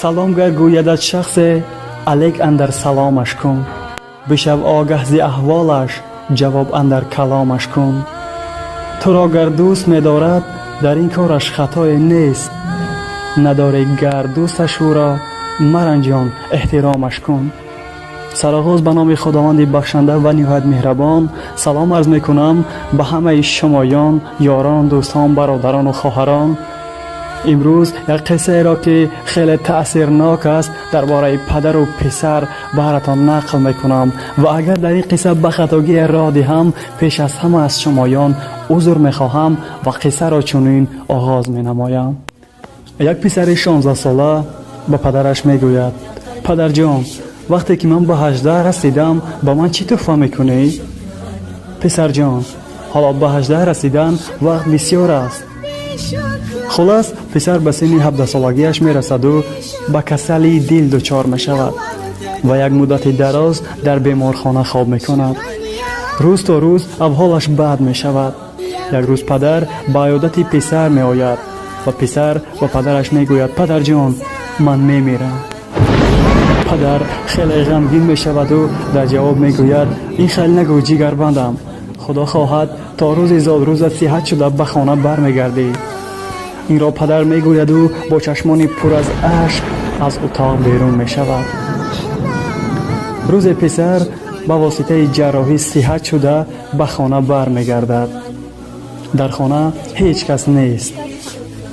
Салом гар гӯядат шахсе, алек андар саломаш кун. Бишав огаҳ зи аҳволаш, ҷавоб андар каломаш кун. Туро гар дӯст медорад, дар ин кораш хатое нест. Надорӣ гар дӯсташ ӯро, маранҷон, эҳтиромаш кун. Сароғоз ба номи Худованди бахшанда ва ниҳоят меҳрабон. Салом арз мекунам ба ҳамаи шумоён, ёрон, дӯстон, бародарону хоҳарон. Имрӯз як қиссаеро, ки хеле таъсирнок аст, дар бораи падару писар баҳратон нақл мекунам ва агар дар ин қисса ба хатогие роҳ диҳам, пеш аз ҳама аз шумоён узр мехоҳам ва қиссаро чунин оғоз менамоям. Як писари 16-сола ба падараш мегӯяд: «Падарҷон, вақте ки ман ба 18 расидам, ба ман чӣ тӯҳфа мекунӣ?» «Писарҷон, ҳоло ба 18 расидан вақт бисёр аст». Хулас, писар ба синни 17-солагиаш мерасаду ба касалии дил дучор мешавад ва як муддати дароз дар беморхона хоб мекунад. Рӯз то рӯз аҳволаш бад мешавад. Як рӯз падар ба аёдати писар меояд ва писар ба падараш мегӯяд: «Падарҷон, ман мемирам». Падар хеле ғамгин мешаваду дар ҷавоб мегӯяд: «Ин хел нагӯ, ҷигарбандам. Худо хоҳад, то рӯзи зодрӯзат сиҳат шуда ба хона бармегардӣ». Инро падар мегӯяду бо чашмони пур аз ашк аз утоқ берун мешавад. Рӯзе писар ба воситаи ҷарроҳӣ сиҳат шуда ба хона бармегардад. Дар хона ҳеҷ кас нест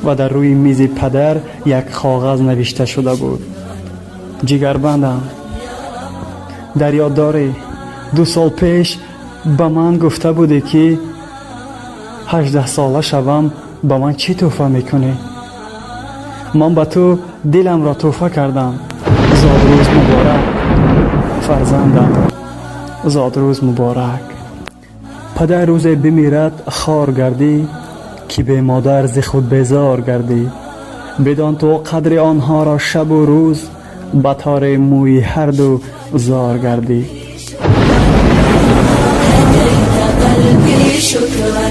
ва дар рӯи мизи падар як коғаз навишта шуда буд: «Ҷигарбандам, дар ёд дорӣ, 2 сол пеш ба ман гуфта будӣ, ки 18-сола шавам, ба ман чӣ тӯҳфа мекунӣ? Ман ба ту диламро тӯҳфа кардам. Зодрӯз муборак, фарзандам, зодрӯз муборак». Падар рӯзе бимирад, хор гардӣ, ки бемодар зи худ безор гардӣ. Бидон ту қадри онҳоро, шабу рӯз ба тори мӯи ҳарду зор гардӣ. هديت قلبي، شكرا.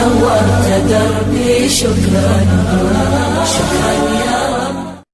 نورت دربي، شكرا.